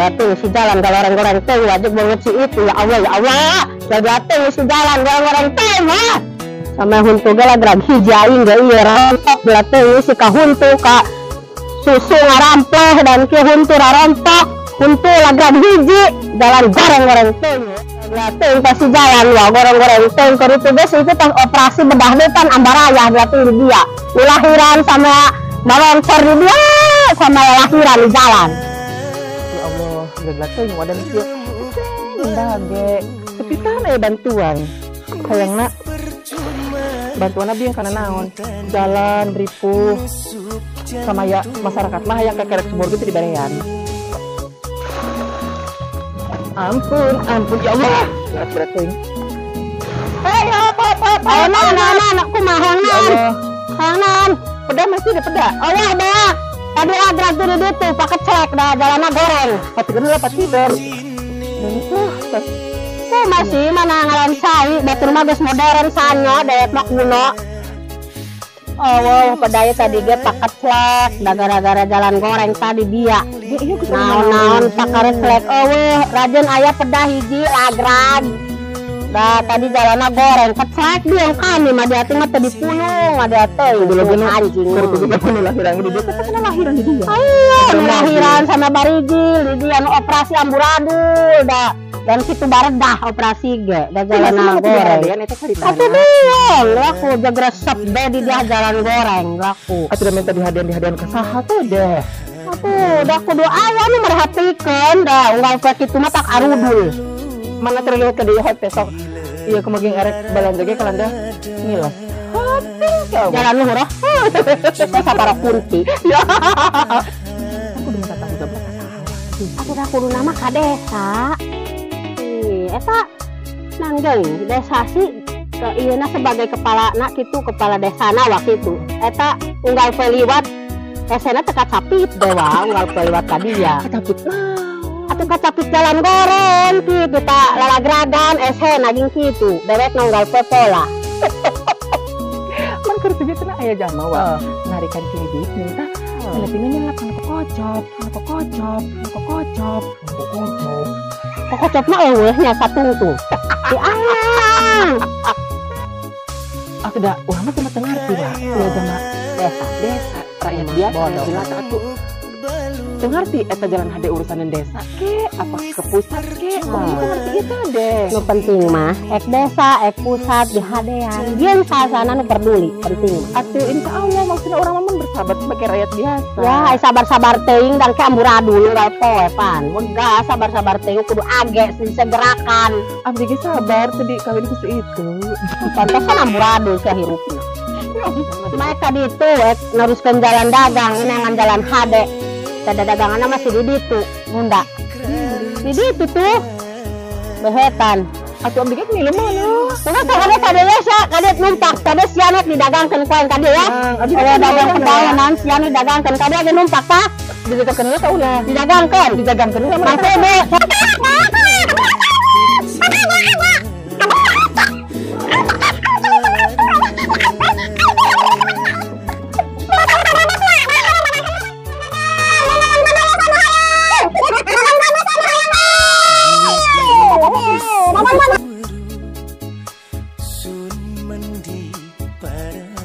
Lagi si jalan kalau orang-orang teh wajib banget si itu ya Allah ya Allah. Lagi si jalan kalau orang teh mah. Sama huntu ge lagi hijain ge ieu rontok belatih si ka huntu ka susu ngarampleh dan ki huntu rarontok huntu lagi hiji jalan goreng-goreng teh. Belatih pasti jalan ya goreng-goreng teh keur itu geus itu tas operasi bedah depan ambaraya belatih di dia. Lahiran sama baloncor di dia sama lahiran di jalan. Gak yang ada mikir dage tapi kan aya bantuan hayangna bantuan abdi yang kana naon jalan ripuh sama ya masyarakat mah hayang kakerek sumur gitu dibarean. Ampun ampun ya Allah berat-berat teuing. Hei apa apa anak kumaha hayang naon peda masih ada peda. Oh ya ada. Tadi agrak tuh di situ, pakai cek dah jalannya goreng. Pati kan lah pati ber. Tuh masih mana ngalan sai, batur mah geus modern sanyo, dewek mah kuno. Oh, wow, pedaya tadi ge pakai cek, dah gara-gara jalan goreng tadi dia. Naon-naon pakai cek, oh rajin aya pedah hiji lagrag. Dah tadi jalannya goreng, kecek dia kami mah dia mah teu dipulung, mah dia teh anjing. Lahiran di dia, kan lahiran di dia. Iya, lahiran sama barigil di dia anu operasi amburadul dah. Dan situ baredah operasi ge, dah jalan goreng. Atuh bingung, laku jagresep deh di dia jalan goreng laku. Atuh minta dihadian ka saha tuh deh. Atuh dah kudu aya nu merhatikeun dah unggal poe kitu mah tak arudul. Mana terlihat ke dia hot besok iya kemaging erek balanja ge kalanda ngilas hati jalan lu hurah sapara kunti ya aku udah minta tanggung jawab aku dah kudu nama ka desa eta nanggeng desa sih ieuna sebagai kepala na kitu kepala desana waktu itu eta unggal poe liwat esena teu kacapit dewa unggal poe liwat ka dia kacapit atuh kacapit jalan goreng kitu tak lalagragan eshe naging kitu dewek nonggal pola. Man keur teh cenah aya jalma wa narikan kredit minta leutingan nyelap kana kokocop kana kokocop kana kokocop kokocop kokocop mah eueuh nya satungtung di angang. Atuh da urang mah teu ngarti wa ieu jalma desa desa rakyat biasa jelata atuh teu ngarti eta jalan hade urusan desa ke apa ke pusat ke oh itu ngerti eta deh. Nu penting mah ek desa ek pusat di hadean jeung sasana nu peduli penting. Atuh insya Allah maksudna urang mah bersahabat sebagai rakyat biasa. Ya ai sabar-sabar teuing dan ke amburadul unggal poe pan. Wegah sabar-sabar teuing kudu age disegerakan. Abdi ge sabar tadi kawin ku si itu. Pantesan amburadul sia hirupna. Mereka ditu ek neruskeun jalan dagang neangan jalan hade. Ada dagangannya masih di ditu, bunda. Di ditu tuh, behetan. Atuh abdi ge ngilu mah nu. Kumaha kade kade ya, kade numpak, kade sianet didagangkeun ku aing kade ya. Kalau dagang pedalan sianet didagangkeun kade ge numpak tah. Didagangkeun heula ka ulah? Didagangkeun. Didagangkeun heula mah. Sun mandi para